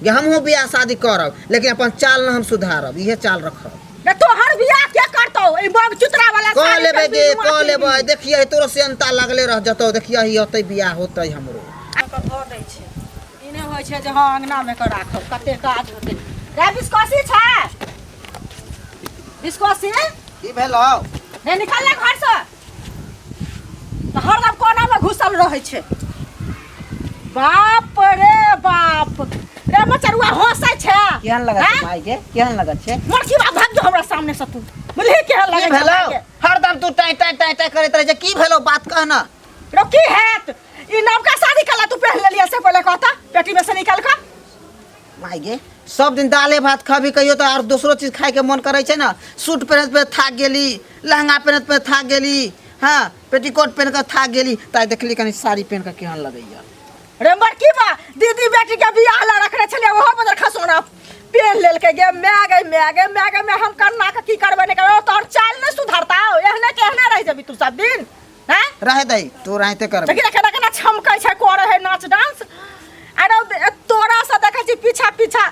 गे हमहूँ बियाह शादी करब लेकिन अपन चाल न हम सुधारब इहे चाल रखब। रे तोहर बियाह के करतौ ई बग चुतरा वाला कऽ साड़ी लेबै पहिरबी, गे नुआ कऽ लेबै पहिरबी। देखियै तोरो सेनता लगले रह जतौ देखियै होतै बियाह होतै हमरो। कऽ धऽ दै छै ई नहि होइ छै जे हँ अङ्गनामे कऽ राखब कते काज होतै। रे बिस्कोसी छै बिस्कोसी की भेलौ? रे निकल ले घरसँ तऽ हरदम कोनामे घुसल रहै छै। बाप रे बाप रे मचरुआ हंसै छै। केहन लगत छै हैं? माय गे केहन लगत छै? मरकी बा भाग जो हमरा सामने से तू बुझली केहन की लगै छै भेलौ? माय के? हरदम तू टाइ टाइ टाइ टाइ करैत रहै छै की भेलौ बात कह न। रो की हैत ई नवका शादी कला तू पहन लेलियै से पहिले कहता पेटी में से निकाल कऽ। माय गे सब दिन दाले भात खबी कहियो तऽ आर दोसरो चीज खायके मन करै छै ने। सूट पहिरैत पहिरैत थाक गेली लहंगा पहिरैत पहिरैत थाक गेली हँ पेटीकोट पहिर कऽ थाक गेली तऽ आइ देखली कनि साड़ी पहिर कऽ केहन लगैया। रे मरकी बा दीदी बेटी के बियाह ला रखने छलियै ओहो बदल खसोना पेन लेलकै गे my गे my गे my गे my हम करना के की करबै नहि करबै तोहर चाल नहि सुधरता एहने के एहने रहि जेबी तू सब दिन हैं? रहे दही तू रहते करबे। देखी ने केना केना छमकै छै करे है नाच डांस। अरे तोरा से देखै छी पीछा पीछा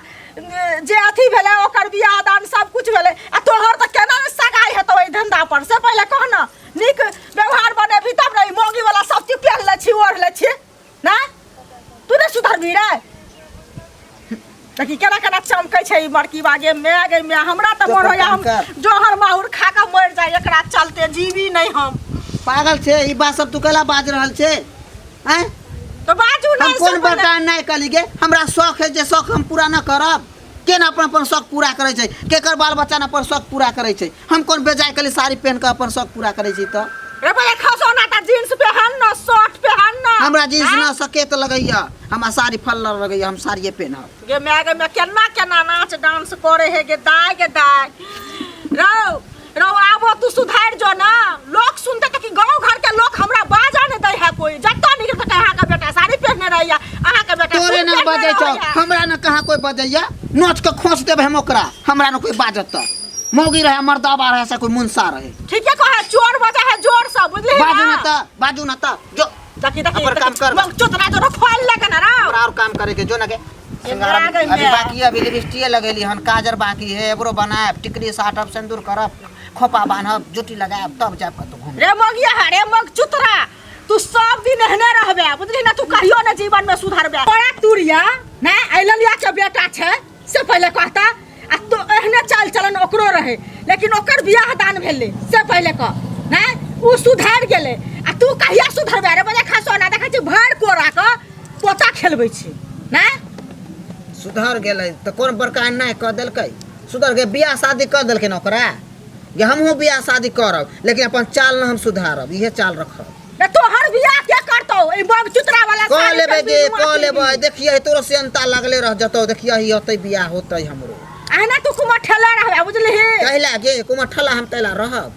जे अथी भेलै ओकर बियाह दान सब कुछ भेलै आ तोहर तऽ केना ने सगाई हेतौ एहि धंधा पर से पहिले कह न नीक व्यवहार बनेबही तब ने ई मौगी वाला सब चीज पहिन लै छी ओढ़ लै छी ना तू नहि सुधरबही रे। देखी केना केना चमकै छै ई मरकी बागे my गे my हमरा तऽ मन होइया हम जहर माहुर खा कऽ मरि जाइ एकरा चलते जीवी नहि हम। पागल छै ई बात सब तू कैला बाज रहल छै आँय? तऽ बाजू हम नहि कोन से बड़का अन्याय कली गे हमरा शौक है जे शौक हम पूरा न करब केना अपन अपन शौक पूरा करै छै केकर बाल बच्चा न अपन शौक पूरा करै छै हम कोन बेजाय कली साड़ी पहन कऽ अपन शौक पूरा करै छी तऽ। रे बड़ा खसौना तऽ जींस पहन न शर्ट पहन न। हमरा जींस न सकेत लगैया हमरा साड़ी फल्लर लगैया हम साड़िए पहनब। गे my गे my केना केना नाच डांस करे हे गे दाय गे दाय। रौ रौ आबो तू सुधार जो ना लोग सुनते तऽ कि गाँव घर के लोग हमरा बाजा नहीं दै है कोई जतऽ निकल के अहाँ के बेटा साड़ी पहनने रहैया अहाँ के बेटा तोरे सूट न पहनने बजै छौ रहैया। हमरा न कहाँ कोई बजैया नोच के खोस देबै हम ओकरा हमरा न कोई बाजत तऽ मौगी रहे मर्दाबा रहे से कोई मुंसा रहे। ठीके कहे चोर बजा है जोर से बुझली बाजू न तऽ बाजू न तऽ जो देखी देखी अपन काम कर। मंग चोतना जो रखवाल लगे ना रौ। हमरा और काम करे के जो न के सिंगार आ गई अभी मैं। बाकी है, अभी लिपस्टिक लगेली हन काजर बाकी है एबरो बनायब टिकरी साटब सिंदूर करब खोपा बान्हब जुटी लगायब तब जायब कतौ घूमे। रे मगिया है रे मग चुतरा तू सब दिन एहने रहबे बुझली ना तू कहियो ना जीवन में सुधरबे। बड़ा तुरिया ना ऐललिया के बेटा छै से पहले कहता आ तो एहने चाल चलन ओकरो रहे लेकिन ओकर बियाह दान भेलै से पहले कह ना उ सुधर गेलै आ तू कहिया सुधरबे रे बजे खसो ना देखै छी भर कोरा के पोता खेलबै छी ना। सुधर गेलै तऽ कोन बड़का अन्याय कऽ देलकै सुधर गेल बियाह शादी कऽ देलकै ने ओकरा जे हमहूँ बियाह शादी करब लेकिन अपन चाल न हम सुधारब इहे चाल रखब। रे तोहर बियाह के करतौ ई बग चुतरा वाला कऽ साड़ी लेबै पहिरबी, गे नुआ कऽ लेबै पहिरबी। देखियै तोरो सेनता लगले रह जतौ देखियै होतै बियाह होतै हमरो। अहिना तू कुमर ठेला रहबे बुझलिही। कैला गे कुमर ठेला हम कैला रहब।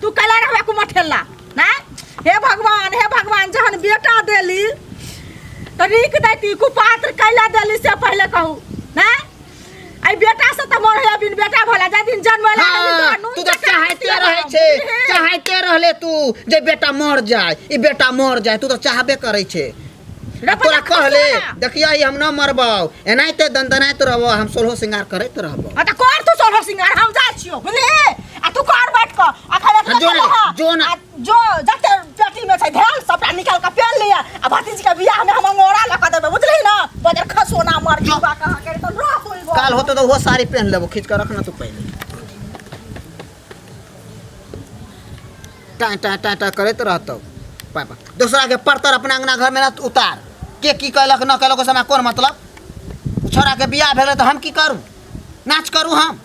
तू कैला रहबे कुमर ठेला ना। हे भगवान हे भगवान जहन बेटा देली तऽ नीक दैती कुपात्र कैला देली से पहिले कहू ना। आई बेटा से तऽ मोर होइया बिन बेटा भला जाय दिन जन्म ला हाँ, तू तऽ चाहते रहै छे चाहते रहले तू जे बेटा मर जाए ई बेटा मर जाए तू तऽ चाहबे करै छे। तोरा कहले देखिया हम न मरबौ एनाहिते दनदनाइत रहबौ हम सोलहो श्रृंगार करैत रहबौ। आ तऽ कर तू सोलहो श्रृंगार हम जाइ छियौ बुझली आ तू कर बैठ कऽ आ खाली हाँ, जो ना, जो ना। आ जो जते पेटी में छै धेल सबटा निकाल कऽ पेन लिअ आ भतीज के बियाह में हम अंगोरा लऽ कऽ देबै बुझली ना बजर खसोना मर जीवा कहाँ के तऽ रह तू ई घर। काल होतो तऽ ओहो साड़ी पहन लेबो खींच कऽ रखना तू पहले टाँ टाँ टाँ टाँ करैत रहतौ पापा दोसरा के परतर अपना अंगना घर में न उतार के की कैलक न कैलक ओहि समय कोन मतलब छोड़ा के बियाह भेलै तऽ हम की करू नाच करू हम।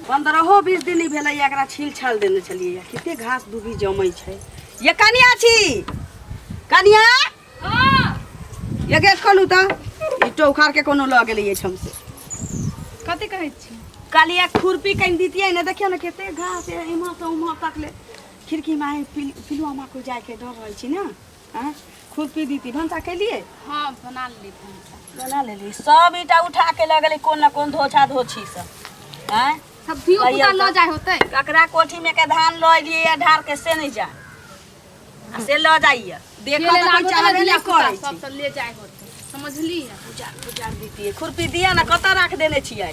15-20 दिन भेलै एकरा छील छाल देने छलियै कते घास दूबी जमै छै। ये कनिया छी कनिया ये गेट खोलू तऽ ई टोखार के कोनो लऽ गेलै एहिठाम से। कथी कहै छी? कहलियै खुरपी कनि दितियै ने देखियौ ने कते घास है एम्हर से उम्हर तक ले खिड़की में आइ पिलुआ माकुर जाइके डर रहै छै ने। आँय खुरपी दीती भनसा केलियै? हाँ बना लेली भनसा। बना लेली सब ईटा उठा के लऽ गेलै कोन न कोन धोछा धोछी सब। आँय सब धियो पुता लऽ जाय होतै। ककरा कोठी में के धान लऽ एलियै या ढार के से नहीं जाय आ से लऽ जाइए देखऽ खेले तऽ कोइ लाबो चाहबे तऽ नहि करै सब छै। सब ले जाय होतै। समझलियै उजार उजार दितियै खुरपी दिया ने कतऽ राख देने छियै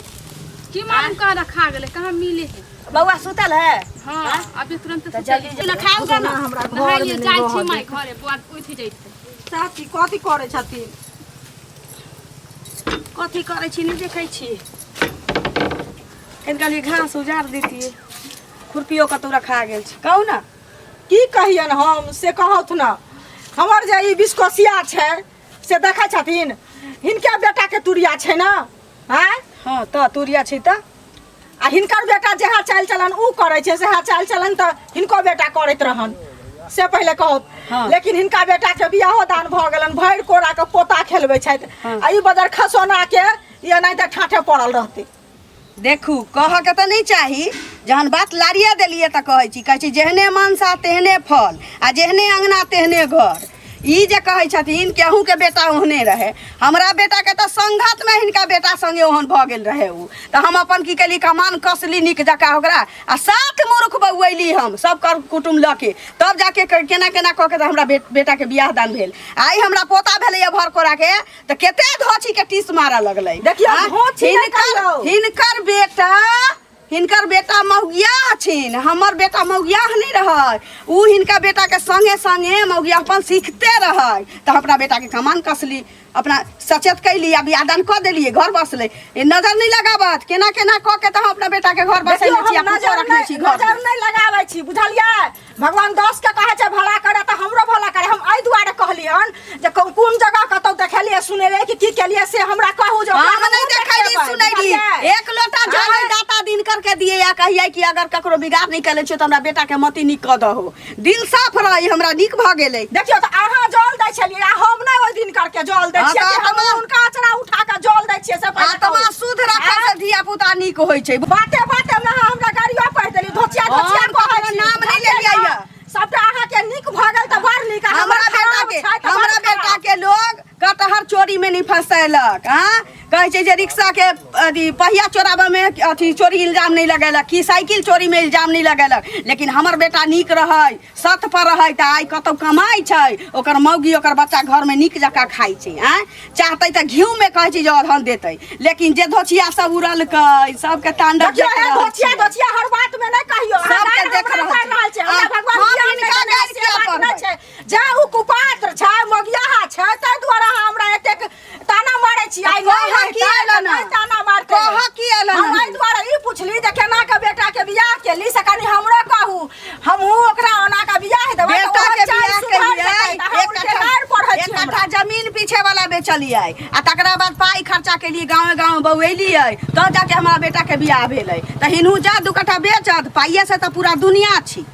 की मालूम कहाँ रखा गेलै कहाँ मिले है बौआ सुतल है हाँ अभी तुरंत तऽ जल्दी जल्दी खाउ गे ना हमरा घर नहाइए मे जाइ नहि छी रहऽ माय घरे बौआ उठि जैतै चाची कथी करै छथिन कथी करै छी नहि देखै छी कनि कहलियै घास उजार दितियै खुरपियो कतौ रखा गेल छै कहू ने की कहियन हम से कहौथ ने हमर जे ई बिस्कोसिया छै से देखै छथिन हिनके बेटाके तुरिया छै ने आँय हँ तऽ तुरिया छै तऽ आ हिनकर बेटा जहाँ चालि चलन उ करै छै सेहा चालि चलन तऽ हिनको बेटा करैत रहन से पहिले कहू हाँ। लेकिन हिनका बेटा के बियाहो दान भऽ गेलन भरि कोरा के पोता खेलबै छथि हाँ। आ ई बदर खसोना के ई एनाहिते ठाठे पड़ल रहतै देखू कहऽके तऽ नहि चाही जहन बात लारिए देलियै तऽ कहै छी कहै छी जेहने मनसा तेहने फल आ जेहने अङ्गना तेहने घर ई जे कहै छथिन कि अहूँके बेटा ओहने रहै हमरा बेटाके तऽ संघतमे हिनका बेटा सङ्गे ओहन भऽ गेल रहै ओ तऽ हम अपन की केली कमान कसली नीक जकाँ ओकरा आ सात मूर्ख बौऐली हम सब कर कुटुम्ब लऽ के तब जाके केना केना कऽ के तऽ हमरा बेटाके बियाह दान भेल आइ हमरा पोता भेलैए भर कोराके तऽ कते धोछीके टीस मारऽ लगलै देखियौ, आँय? धोछी नहि हिनकर कहियौ। हिनकर बेटा हिनकर बेटा मौगियाह छिन हमर बेटा मौगियाह नहि रहै ओ हिनका बेटाके संगे संगे मौगियाहपन सीखते रहै तऽ अपना बेटाके कमान कसली अपना सचेत कैली आ बियाह दान कऽ देलियै घर बसलै ए नजर नहि लगाबत केना केना कऽ के तऽ हम अपना बेटाके घर देखियौ बसेने छी हम आ पुतोह नजर रखने छी नहि घर नजर नहि लगाबै छी बुझलियै भगवान दस के कहै छै भला करे तऽ हमरो भला करे हम एहि दुआरे कहलियन जे कोन जगह कतौ देखेलियै सुनेलियै कि की केलियै से हमरा कहू जे ओकरा हम नहीं हमहूँ देखैली देखेबै, सुनैली बुझलियै? एक लोटा जल आँय? दाता दिन करके दिए या कहिए कि अगर ककरो बिगाड़ नहीं कले छियो तो हमरा बेटा के मति नीक कऽ दहो दिल साफ रही हमरा नीक भऽ गेलै देखियौ तऽ अहाँ जल दै छलियै आ हम नहि ओहि दिन करके जल दै हाँ, छियै तऽ कि हम आत्मा- हुनका अचरा उठा कऽ जल दै छियै से पहिले आत्मा कहू। शुद्ध रखे से धिया पुता नीक होइ छै बाते बाते मे अहाँ हमरा गाड़ियो पढ़ि देली धोचिया धोचिया हम कहै ककरो छी नाम नहि बुझलियै लेलियै ने? यऽ। सबटा अहाँके नीक भऽ गेल तऽ बड़ नीक आ हमरा हमर बेटा खराब के छै तऽ बड़ हमरा बेटा खराब। के लोग कटहर चोरी में नहीं फंसेलक हाँ कहै छै जे रिक्शा के अथी पहिया चोराबऽ में अथी चोरी इल्जाम नहीं लगेलक कि साइकिल चोरी में इल्जाम नहीं लगेलक लेकिन हमर बेटा नीक रहै सत पर रहै तऽ आइ कतौ कमाइ छै ओकर मौगी ओकर बच्चा घर में नीक जकाँ खाइ छै आँय चाहतै तऽ घिउ में कहै छै जे अधन देतै लेकिन जे धोछिया सब उड़लकै सबके तांडव देखियौ देख हे रहल धोचिया छियै। धोचिया हर बात में नहीं कहियो अहाँ सबके गारि देख हमरा रहल कर रहल छी। छै हमरा आ, भगवान हम ज्ञान हिनका नहि देने गारि से किया बात नहि पढ़बै? छै जे उ कुपात्र छै मगियाहा छै ताहि दुआरे अहाँ हमरा एतेक ताना मारै छी आइ कहऽ नहि की रहितै तऽ एलन? नहि ताना मारतै कहऽ की एलन? हम एहि दुआरे ई पुछली जे केना के बेटा के बियाह केली से कनी हमरो कहू हमहूँ ओकरा ओना के बियाह देबै तऽ बेटा ओहो के चालि बियाह सुधरि केलियै जेतै तऽ अहाँ एक उल्टे कट्ठा गारि पढ़ै एक छी हमरा कट्ठा जमीन पीछे वाला बेचलियै आ तकरा बाद पाइ खर्चा केलियै गाँवे गाँव बौएलियै तब जाके हमरा बेटा के बियाह भेलै तऽ हिनहु जा दू कट्ठा बेचत पाइए से तऽ पूरा दुनिया छी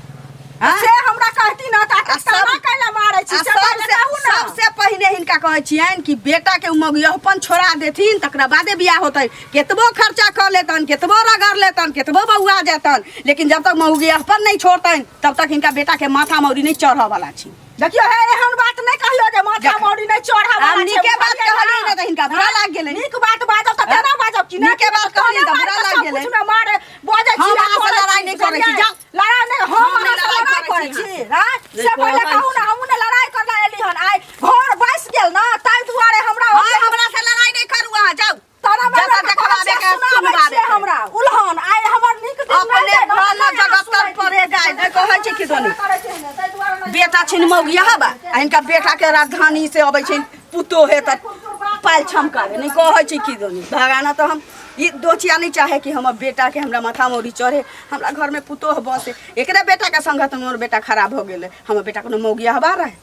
आँय? से हमरा कहती ना तऽ आ एतेक सब- ताना कैला मारै छी आ से पहिले सबसे कहू ना सबसे पहिने हिनका कहै छियनि कि बेटा के मगियहपन छोड़ा देथिन तकरा बादे बियाह होतै केतबो खर्चा कऽ लेतन केतबो रगड़ लेतन केतबो बौआ जेतन लेकिन जब तक मौगियहपन नहि छोड़तनि तब तक हिनका बेटा के माथा मौरी नहि चढ़ऽ वाला छै देखियौ हे एहन बात नहि कहियौ जे माथा जखन- मौरी नहि चढ़ऽ आब वाला छै नीके बात बुझलियै कहलियै ने तऽ हिनका बुरा लागि गेलै। नीक बात बाजब तऽ केना बाजब कि नीके बात कहलियै तऽ बुरा लागि गेलै। कुछ में मारे बजै छी हम आ अहाँ से करै लड़ाई नहि करै छी, बुझलियै? जाउ। लड़ाई नहि हम हम नहि अहाँ से लड़ाई लड़ाई करै करै छी, छी आँय? नहि से पहिले कहै कहू ने हमहूँ ने लड़ाई करला एली हन आइ घर बसि गेल ने ताहि दुआरे हमरा हँ हमरा से लड़ाई नहि करू अहाँ जाउ ताना जतऽ मारऽ के देखबाबे कहै के छियै, सुनाबै सुनबाबे छियै के। हमरा उलहन आइ हमर नीक दिन अपने नहि ने, घर तऽ न नहि अहाँ जगत्तर सुनै छी। परे गाय नहि कहै छै कि दोनी करै छै ने, ताहि दुआरे नहि बेटा छिन मौगिया बा आ हिनका बेटा के राजधानी से अबै छै पुतोहे तऽ पाल छमकावे नहि कहै छै कि दोनी भगाना तऽ हम ई दोचिया नहि चाहे कि हमर बेटा के हमरा माथा मौरी चढ़े हमरा घर में पुतोह बसे एकरे बेटा के संगत में हमर बेटा खराब हो गेलै हमर बेटा कोनो मौगिया हबा रहे